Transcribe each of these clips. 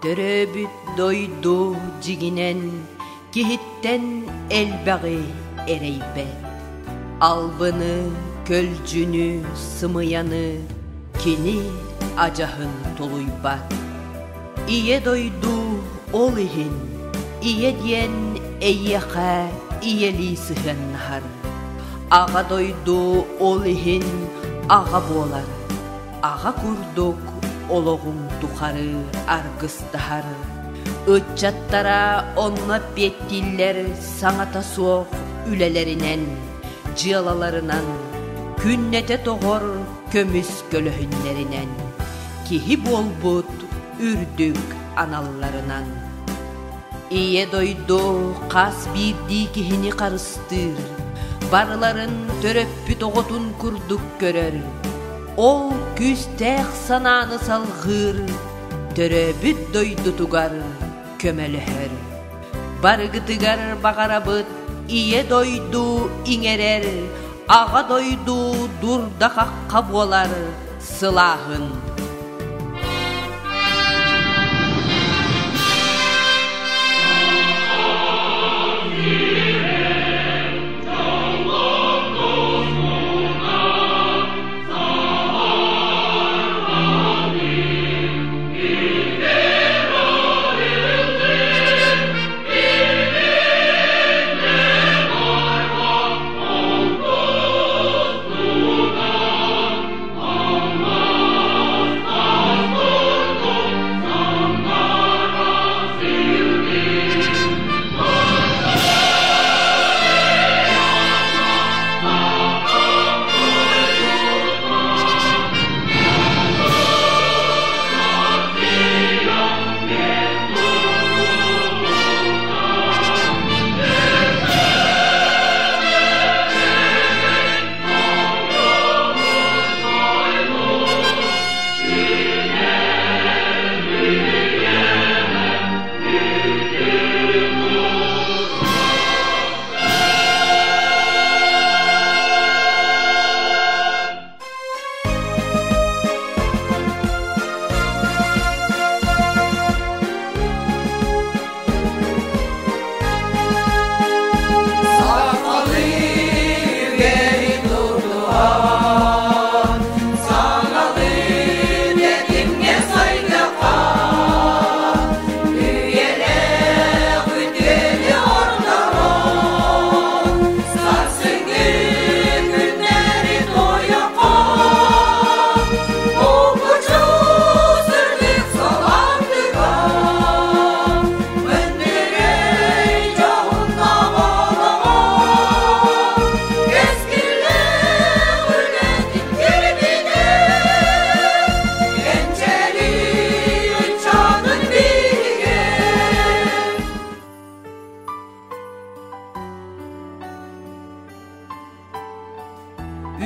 Төрөөбүт дойду дьиҥинэн киһиттэн элбэҕи эрэйбэт. Албыны, көлдьүнү, сымыйаны кини адьаһын тулуйбат. Ийэ дойду ол иһин ийэ диэн эйиэхэ ийэлии сыһыаннаһар. Аҕа дойду ол иһин аҕа буолар. Аҕа курдук олоҕуҥ тухары аргыстаһар. Ыччаттара онно эппиэттииллэр саҥата суох үлэлэринэн, дьыалаларынан, күннэтэ тоҕор көмүс көлөһүннэринэн, киһи буолбут үрдүк аналларынан. Ийэ дойду хас биирдии киһини харыстыыр, барыларын төрөппүт оҕотун курдук көрөр, ол күүстээх санааны салҕыыр, төрөөбүт дойдутугар көмөлөһөр. Барыгытыгар баҕарабыт Ийэ дойду иҥэрэр, Аҕа дойду дурда-хахха буолар сылааһын.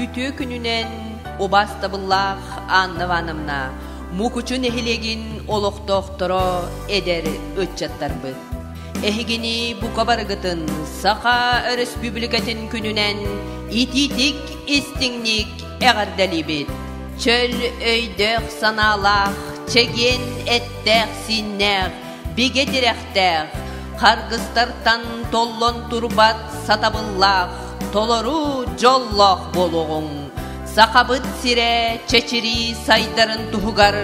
Үтүө күнүнэн убаастабыллаах Анна Ивановна, Мукучу нэһилиэгин олохтоохторо эдэр ыччаттарбыт. Эһигини бука барыгытын Саха Өрөспүүбүлүкэтин күнүнэн итиитик истиҥник эҕэрдэлиибит! Чөл өйдөөх санаалаах, чэгиэн эттээх-сииннээх, бигэ тирэхтээх, харгыстартан толлон турбат сатабыллаах, толору дьоллоох буолуоҕуҥ! Сахабыт сирэ чэчирии сайдарын туһугар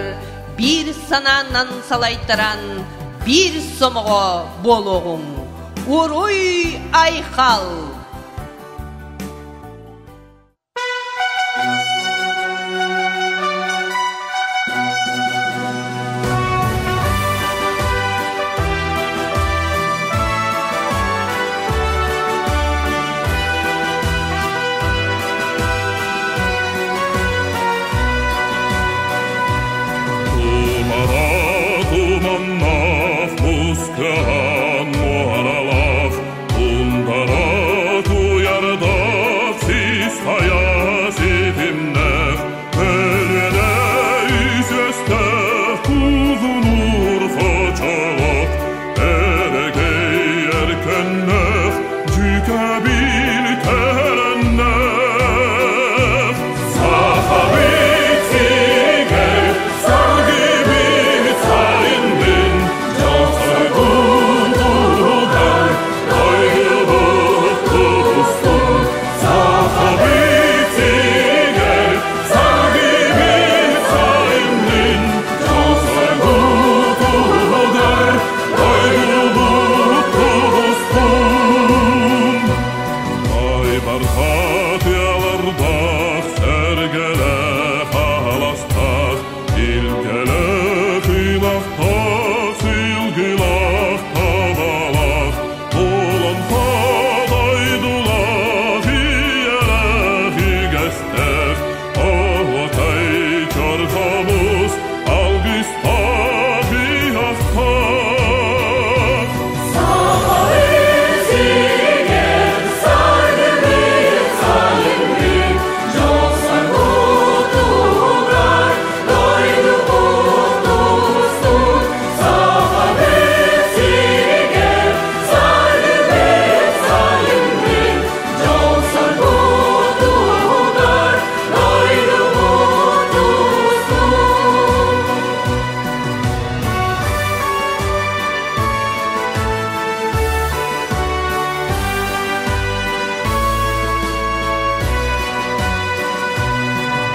биир санаанан салайтаран биир сомоҕо буолуоҕуҥ! Уруй айхал! Тумара туманнах мускаан муаралаах Тундара туйардах сис хайа ситимнээх Өлүөнэ үсөстөөх кузунур хочолох Эрэгэй эркэннэх дьүкэбил тэрэннэх Сахабыт сиригэр саргыбыт сайыннын. Илгэлээх ынахтаах, сылгылаах, табалаах, Олоҥхо дойдулаах, ийэлээх үгэстээх, Оһуокай чор хомус, алгыстаах ыһыахтаах.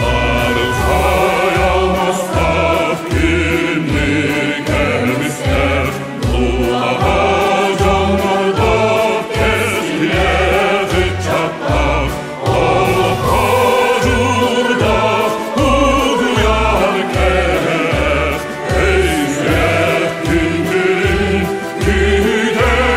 Арылхай алмастаах күннүк эмистээх, Дулаҕа дьоннордоох кэскилээх ыччаттаах, Олоххо дьулуурдаах угуйар кэһээх, Өй-сүрэх күндүлүн күүтэллэр.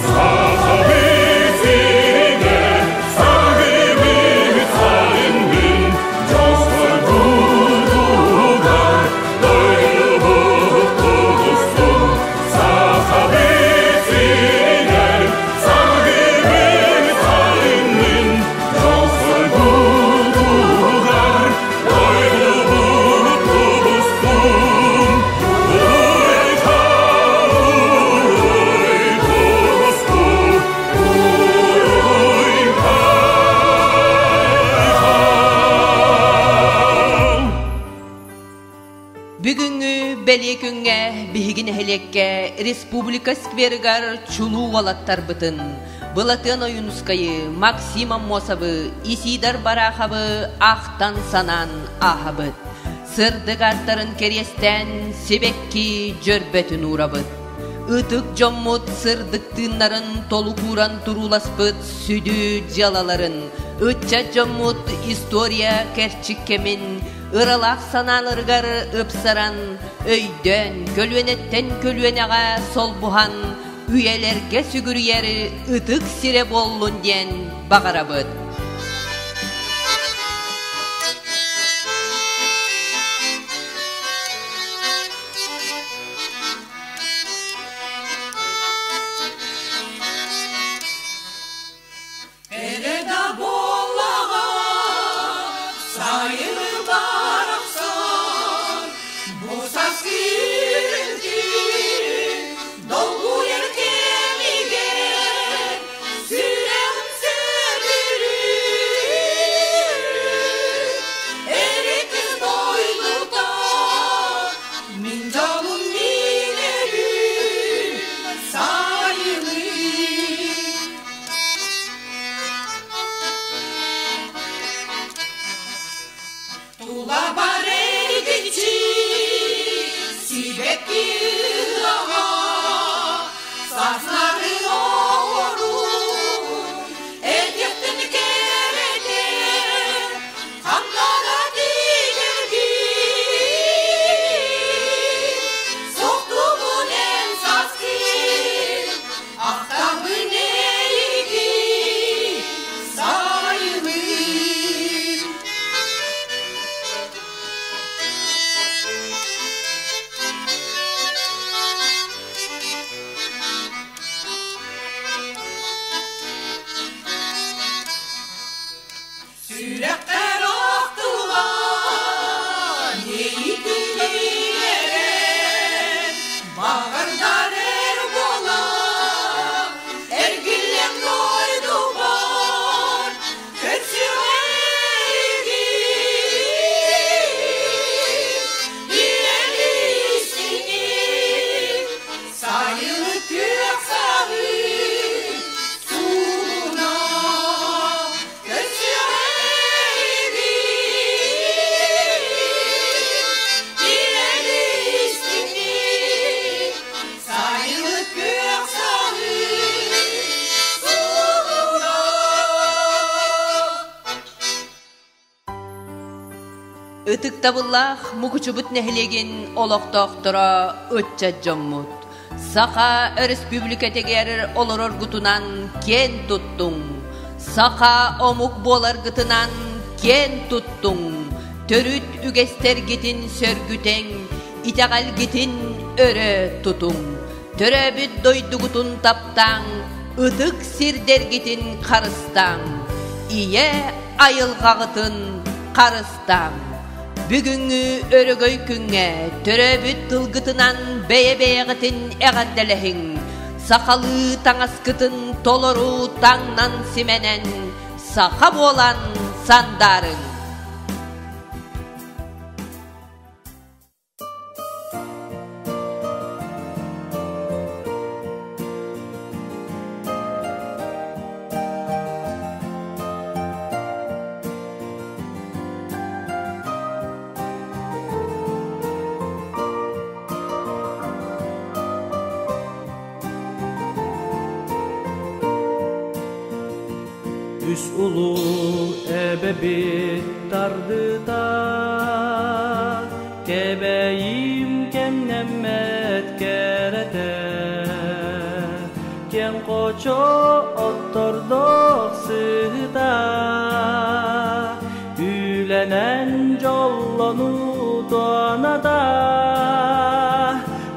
Сахабыт сиригэр саргыбыт сайыннын, Дьол-соргутугар дойдубут тубустун. Сахабыт сиригэр саргыбыт сайыннын, Дьол-соргутугар дойдубут тубустун. Уруй-хал, уруй, тубустун, уруй-хай-хал! Бүгүҥҥү бэлиэ күҥҥэ биһиги нэһилиэккэ республика скверыгар чулуу уолаттарбытын Былатыан Ойуунускайы, Максим Аммосовы, Исидор Бараховы ахтан-санаан ааһабыт. Сырдык ааттарын кэриэстээн сибэкки дьөрбөтүн уурабыт. Ытык дьоммут сырдык тыыннарын толук ууран турууласпыт сүдү дьыалаларын, ыччат дьоммут история кэрчик кэмин ыралаах санааларыгар ыпсаран, өйдөөн, көлүөнэттэн көлүөнэҕэ солбуһан, үйэлэргэ сүгүрүйэр ытык сирэ буоллун диэн баҕарабыт. Эрэ да буоллаҕа сайыны барахсан бу саас киирин долгуйар кэмигэр сүрэҕим сөбүлүүр эрэ дойдута мин дьолум миинэрин сайылыы. Тула бар эргиччи сибэкки ыһыаҕа, саснары оҕорун этиэхтин кэрэтэ, ханнара тиийэргин, суохтуубун эн саскын, ахтабын эйигин, сайылыыр. Ытыктабыллаах Мукучубут нэһилиэгин олохтоохторо ыччат дьоммут! Саха Өрөспүүбүлүкэтигэр олороргутунан киэн туттуҥ! Саха омук буоларгытынан киэн туттуҥ! Төрүт үгэстэргитин сөргүтэҥ, итэҕэлгитин өрө тутуҥ! Төрөөбүт дойдугутун таптааҥ, ытык сирдэргитин харыстааҥ! Ийэ айылҕаҕытын харыстааҥ! Бүгүҥҥү өрөгөй күҥҥэ төрөөбүт тылгытынан бэйэ-бэйэҕитин эҕэрдэлэһиҥ, сахалыы таҥаскытын толору таҥнан-симэнэн, саха буолан сандаарыҥ! Үс улуу эбэбит тардыта Кэбэйим кэмнэммэт кэрэтэ Киэҥ хочо оттордох сыта Үлэнэн дьоллонуу туоната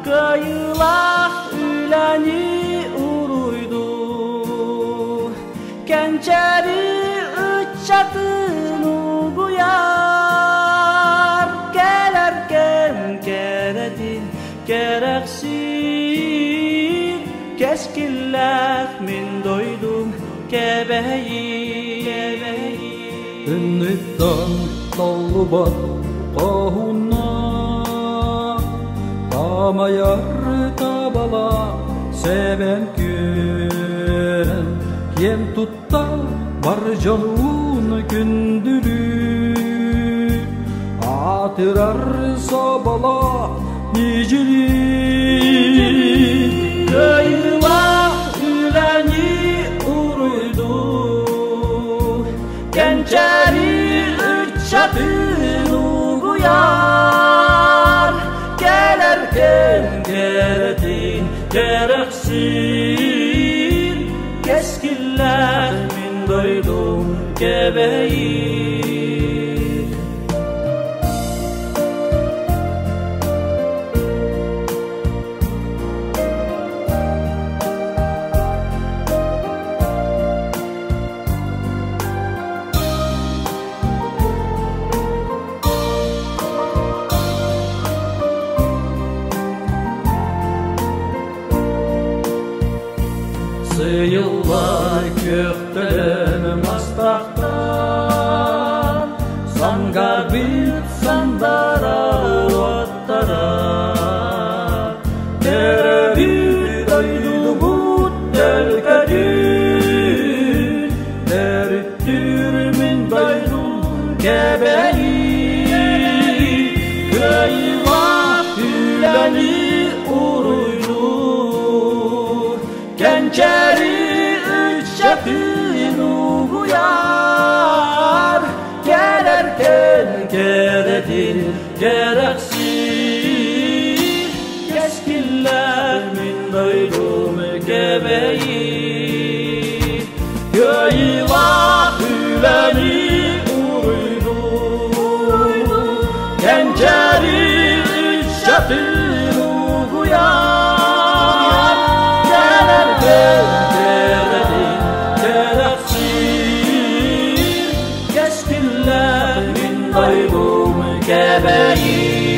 Кыайыылаах үлэни уруйдуу Кэнчээри ыччатын угуйар Кэлэр кэм кэрэтин кэрэхсиир Кэскиллээх мин дойдум Кэбэйии Инниттэн толлубат хоһуна Тамайар табала сэбэн күөн Киэн тутта бар дьонун күндүлүү Аатырар соболо ньидьилии Кыайыылаах үлэни уруйдуу Кэнчээри ыччатын угуйар Кэлэр кэм кэрэтин кэрэхсиир Кэскиллээх мин дойдум Кэбэйиир. Сыйыллар күөхтөлөн мастахтан Сангабыт сандара уоттара Төрөбүт дойдубут төлкөтүн Төрүттүүр мин дойдум кэбэйи Кыайыылаах үлэни уруйдуур Кэнчээри ыччатын угуйар Кэлэр кэм кэрэтин кэрэхсиир Кэскиллээх мин дойдум кэбэйи Кыайыылаах үлэни уруйдуур Кэнчээри ыччатын угуйар Кэлэр кэм кэрэтин кэрэхсиир Кэскиллээх мин дойдум кэбэйи.